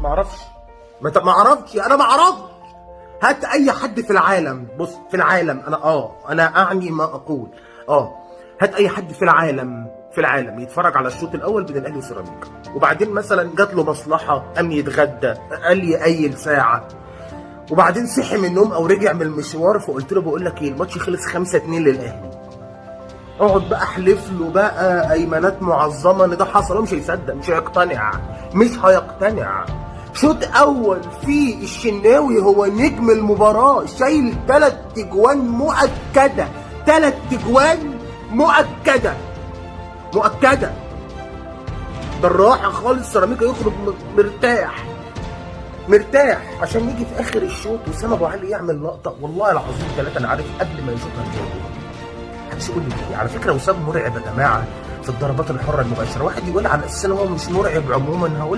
ما اعرفش، ما اعرفش، انا ما اعرفش. هات اي حد في العالم، بص في العالم، انا انا اعني ما اقول، هات اي حد في العالم، في العالم يتفرج على الشوط الاول بين الاهلي وسيراميكا، وبعدين مثلا جات له مصلحة قام يتغدى، قال يقيل ساعة، وبعدين صحي من النوم او رجع من المشوار، فقلت له بقول لك ايه، الماتش خلص 5-2 للاهلي. اقعد بقى احلف له بقى ايمانات معظمه ان ده حصل، هو مش هيصدق، مش هيقتنع، مش هيقتنع. شوط اول في الشناوي هو نجم المباراة، شايل 3 اجوان مؤكدة، 3 اجوان مؤكدة مؤكدة بالراحة خالص. سيراميكا يخرج مرتاح مرتاح، عشان يجي في اخر الشوط وسام ابو علي يعمل لقطة والله العظيم 3، انا عارف قبل ما يشوطها الجول. محدش يقول لي على فكرة وسام مرعب يا جماعة في الضربات الحرة المباشرة. واحد يقول على اساس ان هو مش مرعب عموما، هقول لك